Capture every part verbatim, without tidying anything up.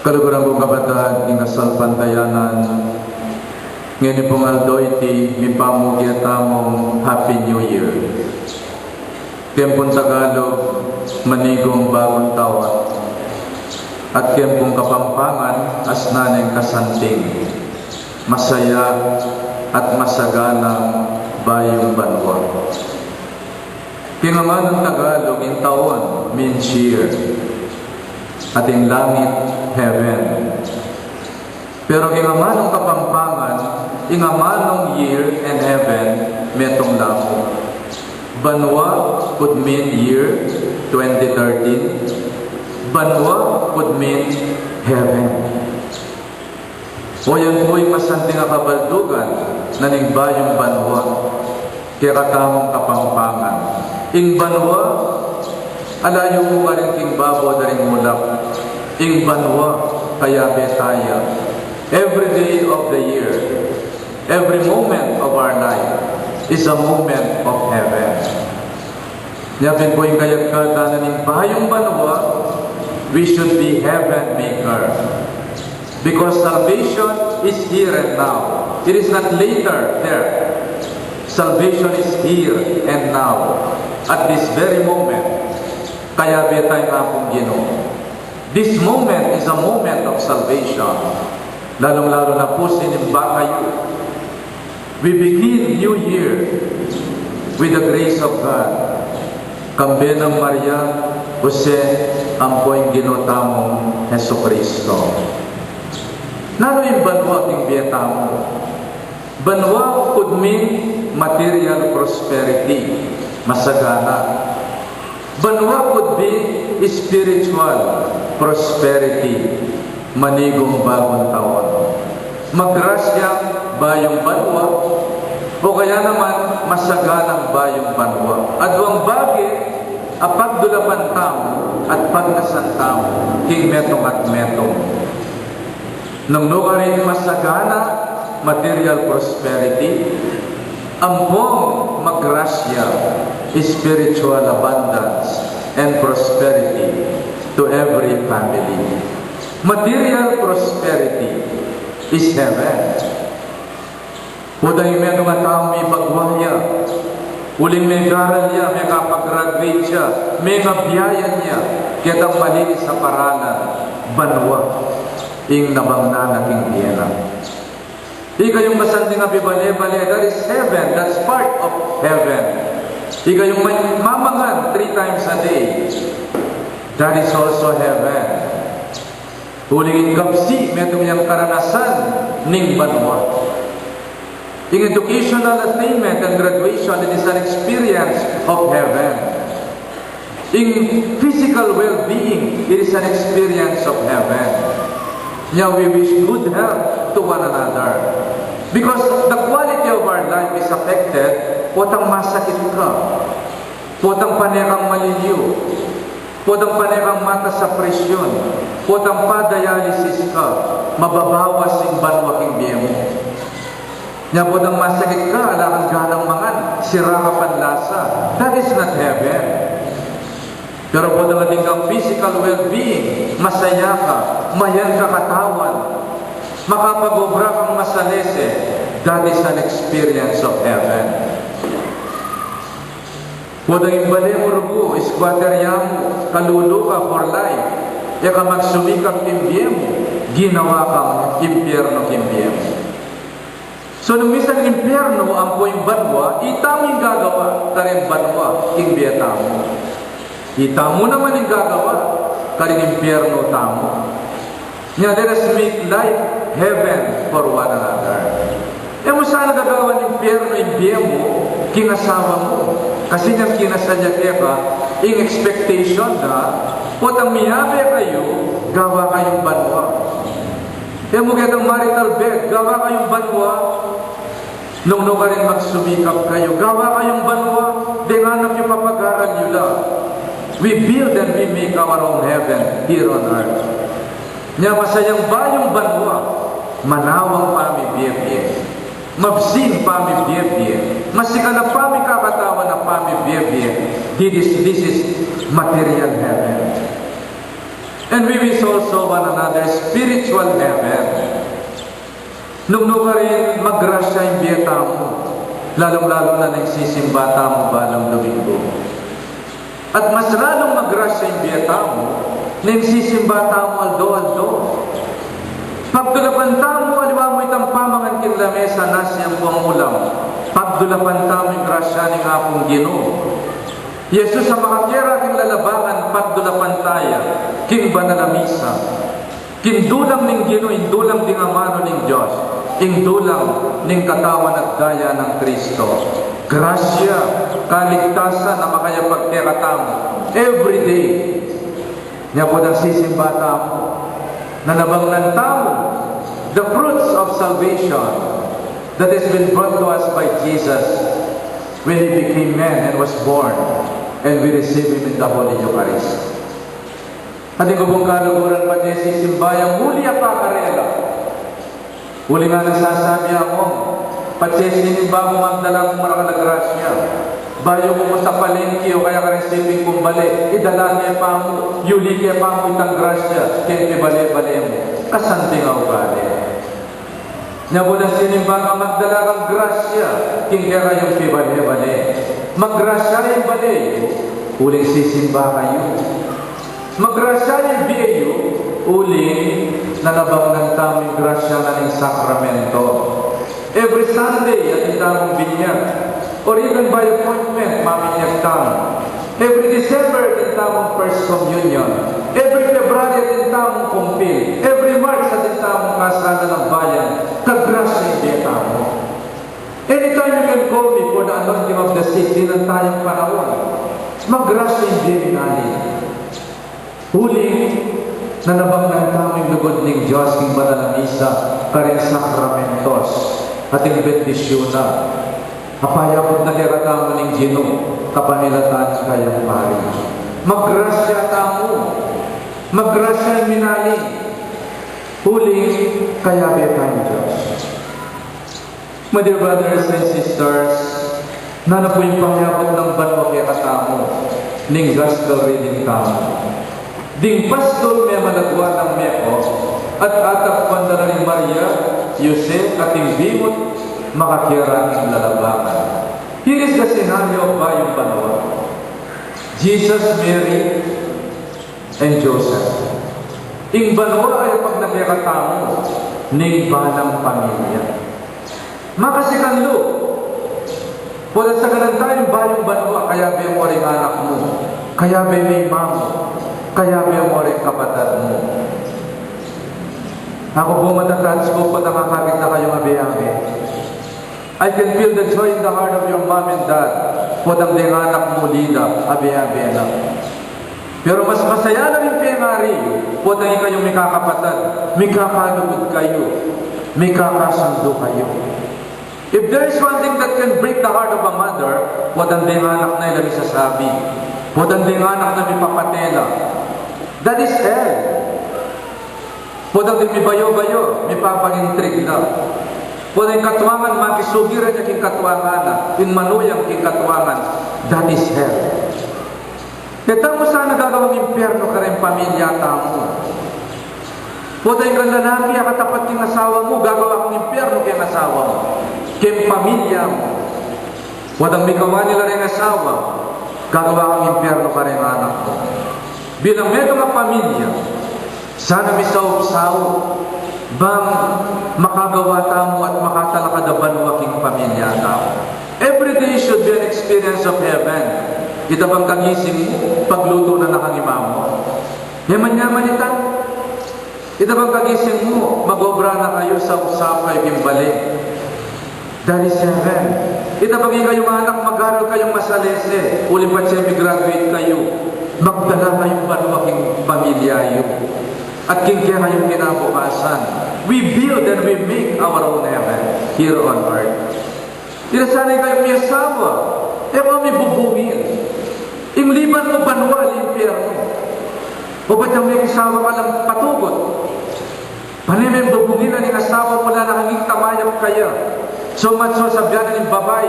Kaluguran kung kapatad king kasalpantayanan, ngeni pung aldo iti, mipamu ke tamung Happy New Year. King pung Tagalog, Manigong Bagong Taon, at king pung Kapampangan, asnan ing kasanting, masaya at masagalang bayung banua. King amanung Tagalog, ing taon means year, at ing langit, heaven. Pero king amanung Kapampangan, ing amanung year and heaven, metung la mu. Banua could mean year, twenty thirteen. Banua could mean heaven. O yan pu ing masanting a kabaldugan na ning bayung banua kekatamung Kapampangan. Ing banua, ala yu mu karin king babo da ring ulap. Ing banua, kayabe ta ya. Every day of the year, every moment of our life is a moment of heaven. Nya pin pu ing kayagkatan na ning bayung banua, we should be heaven maker. Because salvation is here and now. It is not later there. Salvation is here and now. At this very moment, kayabe ta ing Apung Ginu. This moment is a moment of salvation. Lalung-lalu na pu sinimba kayu. We begin New Year with the grace of God. Kambe nang Maria, Jose, ampo ing Ginu tamung Jesucristo. Nanu ing banua king bie tamu? Banua could mean material prosperity, masagana. Banua could be spiritual prosperity, manigong bagung taon. Magrasyang bayung banua, o kaya naman masaganang bayung banua. Aduang bage a pagdulapan tamu at pagnasan tamu king metung at metung. Nung nukarin masagana, material prosperity, ampong magrasya, spiritual abundance and prosperity to every family. Material prosperity is heaven. Potang ing metung a tau mibagwa ya, uling megaral ya, mekapag-graduate ya, mengabiayan ya ketang malinis a paralan, banua ing nabangnan na king bie na. Ikayung masanting a pibale-bale, that is heaven, that's part of heaven. Ikayung may mamangan three times a day, that is also heaven. Uling ing kabsi, metung yang karanasan ning banua. Ing educational attainment and graduation, it is an experience of heaven. Ing physical well-being, it is an experience of heaven. Nya we wish good health to one another. Because the quality of our life is affected, potang masakit ka, potang pane kang maliliu, potang pane kang matas a presyon, potang pa-dialysis ka, mababawas ing banua king bie mu. Nya potang masakit ka, ala kang ganang mangan, sira ka panlasa. That is not heaven. Pero potang atin kang physical well-being, masaya ka, mayan ka katawan, makapag-obra kang masalese, that is an experience of heaven. Potang ing bale mu rugu, squatter ya mu, kalulu ka for life, e ka magsumikap king bie mu, ginawa kang impyernu king bie mu. So nung misan ing impyernu ampo ing banua, itamu ing gagawa karing banua king bie tamu. Itamu naman ing gagawa karing impyernu tamu. Nya, let us make life heaven for one another. E mu sana gagawan impyernu ing bie mu king asawa mu. Kasi nyang kinasal ya keka, ing expectation na, potang miyabe kayu, gawa kayung banua. E mu ketang marital bed, gawa kayung banua. Nung nukarin magsumikap kayu, gawa kayung banua, deng anak yu papag-aral yu la. We build and we make our own heaven here on earth. Nya masayang bayung banua, manawang pamibie-bie, mabsing pamibie-bie, masikan a pamikakatawan a pamibie-bie. This is, this is material heaven. And we wish also one another spiritual heaven. Nung nukarin, magrasya ing bie tamu, lalung-lalu na ning sisimba tamu balang Domingo. At mas lalung magrasya ing bie tamu, ning sisimba tamu aldo-aldo. Pagdulapan tamu, aliwa mu itang pamangan king lamesa, nasi ampong ulam. Pagdulapan tamu ing grasya ning Apung Ginu. Jesus a makakera king lalabangan, pagdulapan taya king banal a misa. King dulang ning Ginu, ing dulang ding amanu ning Dios, ing dulang ning katawan at daya nang Kristo. Grasya, kaligtasan a makayapag kekatamu every day. Nya pu dang sisimba tamu, nanabangnan tamu the fruits of salvation that has been brought to us by Jesus when he became man and was born, and we receive him in the Holy Eucharist. Atin ku pung kaluguran, patse sisimba yang muli a pakarela. Uling nanu sasabi ya mu, patse sinimba mu, magdala mu marakal a grasya. Bayu mu munta palengke o kaya karing siping kumbale, idala ke pa mu, yuli ke pa mu itang grasya king pibale-bale mu. Kasanting a ugali. Nya pu dang sinimba ka, magdala kang grasya king kekayung pibale-bale. Magrasya ing bale yu, uling sisimba kayu. Magrasya ing bie yu, uling nanabangnan tamu ing grasya na ning sakramento. Every Sunday, atin tamung binyag. Or even by appointment, maminyag tamu. Every December, atin tamung First Communion. Every February, atin tamung kumpil. Every March, atin tamung kasalan ning bayan. Kagrasya ing bie tamu. Anytime you can call me for the anointing of the sick, dinan tayang panaun. Magrasya ing bie mi nani. Uling, nanabangnan tamu ing lugud ning Dios king banal a misa, karing sakramentos, ating bendisyunan. Apayaput na kekatamu ning Ginu, kapamilatan ning kayang pari. Magrasya tamu, magrasya ing minali, uling kayabe tayang Dios. My dear brothers and sisters, nanu pu ing payabut nang banua kekatamu ning gospel reading tamu? Ding pastul memalagua nang meko at atakpan da la ring Maria, Jose, at ing bimut makakera king lalabangan. Here is the scenario of bayung banua. Jesus, Mary, and Joseph. Ing banua a yapag na kekatamu ning banang pamilya. Makasikan lu, potang sakanan taya ing bayung banua, kayabe mu ring anak mu, kayabe me ing ima mu, kayabe mu ring kapatad mu. Aku pu, mata-touch ku potang akakit na kayung abe-abe. I can feel the joy in the heart of your mom and dad. Potang deng anak mu, lila, abe-abe na. Pero mas masaya na ring pengari yu, potang ikayung mikakapatad, mikakalugud kayu, mikakasundu kayu. If there is one thing that can break the heart of a mother, potang deng anak na ila misasabi, potang deng anak na mipapate la. That is hell. Potang ding mibayu-bayu, mipapangintrig na. Potang ing katuangan, makisugiran ya king katuangan na, ing manuyang king katuangan, that is hell. E tamu sana gagawang impyernu karing pamilya tamu. Potang ing lalaki a katapat king asawa mu, gagawa kang impyernu king asawa mu, king pamilya mu. Potang mikawani la ring asawa, gagawa kang impyernu karing anak mu. Bilang metung a pamilya, sana misaup-saup bang makagawa tamu at makatalakad a banua king pamilya tamu. Every day should be an experience of heaven. Ita bang kagising mu, paglutu na na kang ima mu. Yaman-yaman ita. Ita bang kagising mu, mag-obra na kayu, saup-saup kayu king bale. That is heaven. Ita bang ikayung anak, mag-aral kayung masalese, uli patse mi-graduate kayu, magdala kayung banua king pamilya yu at king kekayung kinabukasan. We build and we make our own heaven here on earth. Ita sana ikayung miasawa, e kayu mibubungil. Ing liban mu banua, impyernu. O ba't yang mekisawa ka lang patugut? Pane meng bubungilan ing asawa mu, la na kang iktamayap kaya. So much so, sabian na ning babai,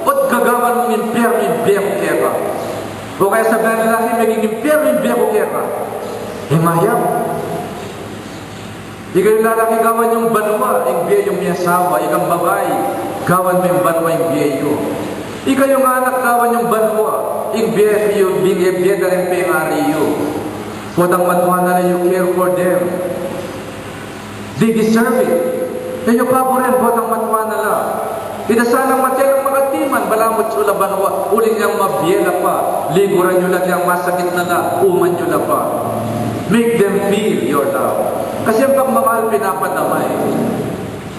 "O't gagawan mung impyernu ing bie ku keka." O kaya sabian ning lalaki, "Meging impyernu ing bie ku keka." E mayap. Ikayung lalaki, gawan yung banua ing bie yung miasawa. Ikang babai, gawan me ing banua ing bie yu. Ikayung anak, gawan yung banua ing bie yu, bie, bie da ring pengari yu. Potang matua na la, you care for them. They deserve it. E yu paburen, potang matua na la. Ita sanang mate lang makatiman, balamu atsu la banua, uling yang mabie la pa, liguran yu la, yang masakit na la, uman yu la pa. Make them feel your love. Kasi ing pagmamahal pinapadama e.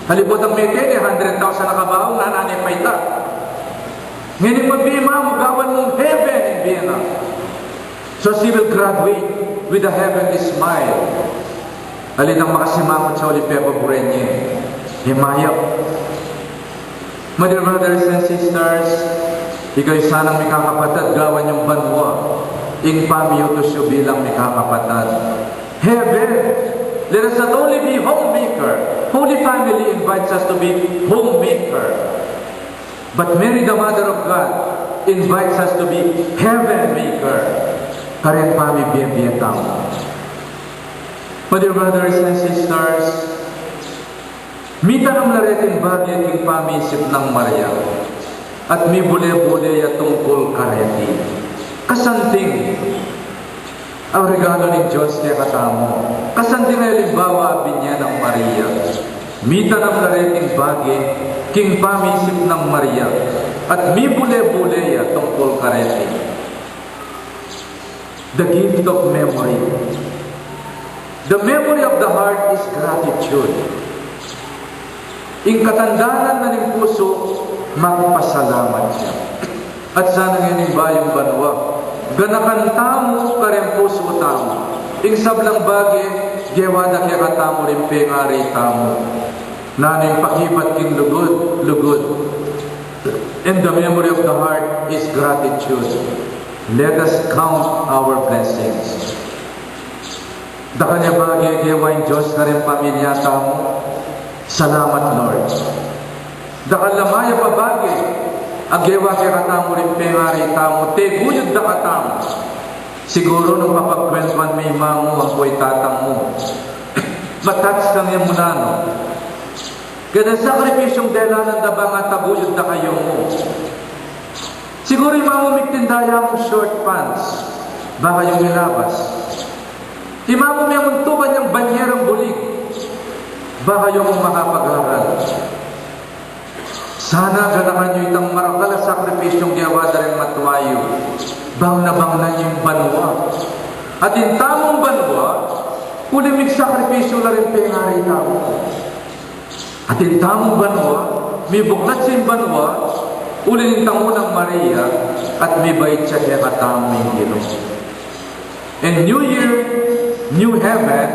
Halipotang mete ne, hundred thousand a kabaung, nanane pa ita. Ngening mabie mamu, gawan mung heaven ing bie na. So she will graduate with a heavenly smile. Alintang makasimangot sa uling pepaburen ye. E mayap. My dear brothers and sisters, ikayu sanang mikakapatad, gawan yung banua ing pamiutus yu bilang mikakapatad. Heaven. Let us not only be homemaker. Holy Family invites us to be homemaker. But Mary, the Mother of God, invites us to be heaven maker. Kareng pamibie-bie tamu. My dear brothers and sisters, mitanam la reting bage king pamisip nang Maria, at mibule-bule ya tungkul kareti. Kasanting a regalu ning Dios kekatamu. Kasanting a alimbawa a binie nang Maria. Mitanam la reting bage king pamisip nang Maria, at mibule-bule ya tungkul kareti. The gift of memory. The memory of the heart is gratitude. Ing katandanan na ning pusu, magpasalamat ya. At sana ngening bayung banua, ganakan tamu kareng pusu tamu ing sablang bage gewa da kekatamu ring pengari tamu. Nanu ing pakibat king lugud? Lugud. And the memory of the heart is gratitude. Let us count our blessings. Dakal ya bage gewa ing Dios kareng pamilya tamu. Salamat, Lord. Dakal la mayap a bage a gewa kekatamu ring pengari tamu, teguyud da katamu. Siguru nung papagkwentuan me ing mamu mu ampo ing tatang mu, ma-touch kang e mu nanu. Kaya sakripisyung delanan da bang ataguyud da kayung mu. Siguru ing mamu mu migtinda ya mung short pants, baka yung milabas. Ing mamu mu memuntukan yang banyerang bulig, baka yung makapag-aral. Sana ganakan yu itang marakal a sakripisyung gewa da ring matua yu, bang na bang na yu ing banua. Atin tamung banua, uli migsakripisyu la ring pengari tamu. Atin tamung banua, mibuklat sing banua, uli ning tangu nang Maria, at mibait ya kekatamu ing Ginu. And New Year, New Heaven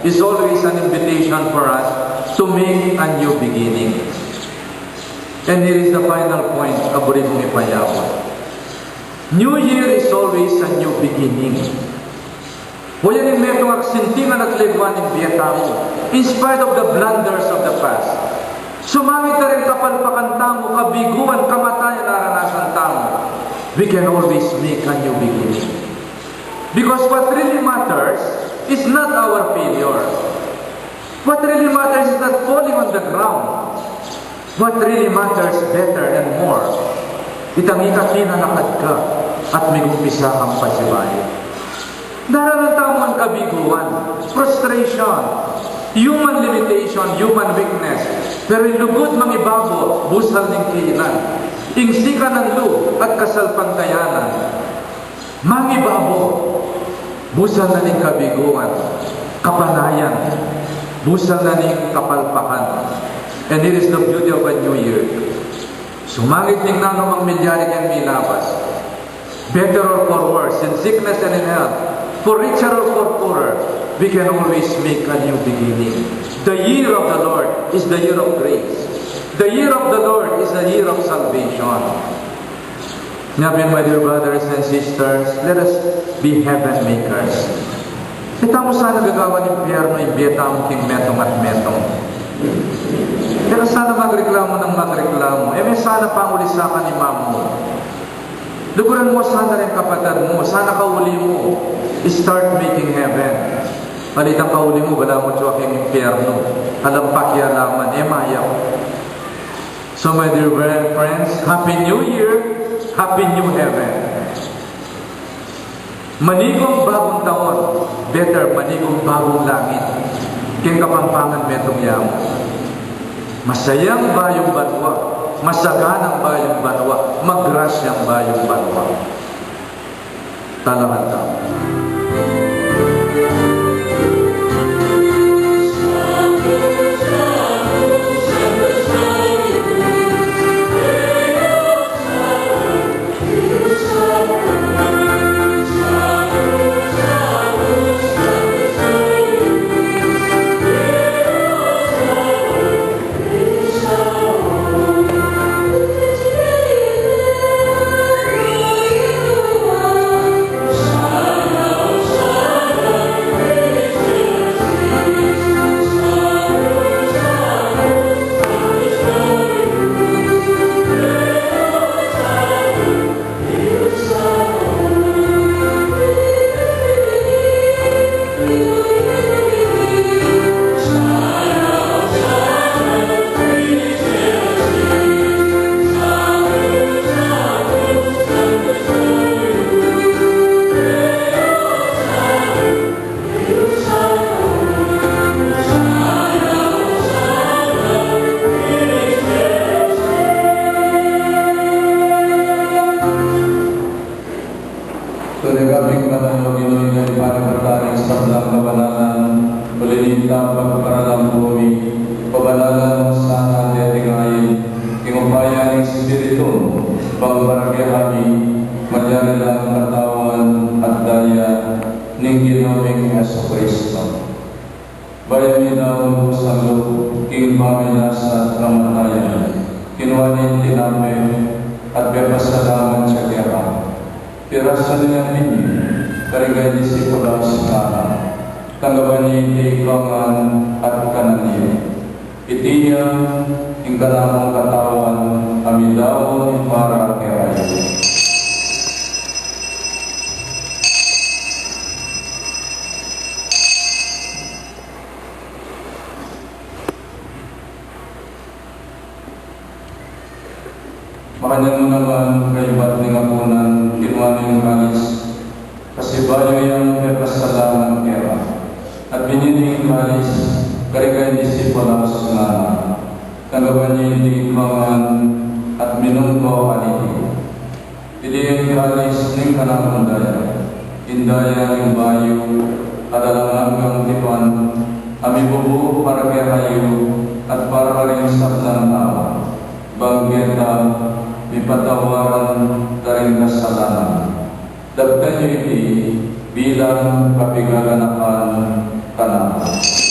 is always an invitation for us to make a new beginning. And here is the final point a buri kung ipayabut. New Year is always a new beginning. Wa yan ing metung a kasintingan at leguan ning bie tamu, in spite of the blunders of the past. Sumangit na ring kapalpakan tamu, kabiguan, kamatayan a naranasan tamu. We can always make a new beginning. Because what really matters is not our failure. What really matters is not falling on the ground. What really matters better and more, itang ikati na lakad ka at migumpisa kang pasibayu. Daralan tamu ing kabiguan, frustration, human limitation, human weakness, pero ing lugud mangibabo, busal ning kainan. Ing sikanan lub at kasalpantayanan, mangibabo, busal na ning kabiguan, kapanayan, busal na ning kapalpakan. And it is the beauty of a new year. Sumangit ning nanu mang milyari keng milabas, better or for worse, in sickness and in health, for richer or for poorer, we can always make a new beginning. The year of the Lord is the year of grace. The year of the Lord is the year of salvation. Nya pin, my dear brothers and sisters, let us be heaven makers. E tamu sana gagawan impyernu ing bie tamu king metung at metung. E ka sana magreklamu nang magreklamu. E me sana pangulisakan ing mamu mu. Luguran mu sana ring kapatad mu, sana kauli mu. Start making heaven. Alitang kauli mu, balamu atyu ka king impyernu. Alang pakialaman, e mayap. So, my dear friends, Happy New Year, Happy New Heaven. Manigong bagong taon, better manigong bagong langit. King Kapampangan metung ya mu. Masayang bayung banua, masaganang bayung banua, magrasyang bayung banua. Talakad tamu. Tune ka pin, Ginu, ing panagutan ning sablang kabanalan, uli ning pagparalampu mi, pabanalan mu sana deti ngeni, king upaya ning Espiritu mu, ban para kekami, malyari lang katawan at daya ning Ginu ming Jesucristo. Bayu mi daun busan lub king pamagkasakit at kamatayan, kinua ne ing tinape, at pepasalamat ya keka. Pirasu ne, ibie ne, karing disipulos, ngana: Tanggapan ye iti ikayu ngan at kanan ye. Iti ya ing kanakung katawan, a midaun para kekayu. Makanyan mu naman, kaybat ning apunan, kinua ne ing kalis, pasibayu yang pepasalamat keka, at binie ne ing kalis karing disipulos, ngana: Tanggapan ye iti ikayu ngan at minum kayu kaniti. Iti ing kalis ning kanakung daya, ing daya ning bayu at alang anggang tipan, a mibubu para kekayu at para karing sablang tau, ban keta mipatawaran da ring kasalanan. Daptan yu iti bilang kapaganakan kanaku.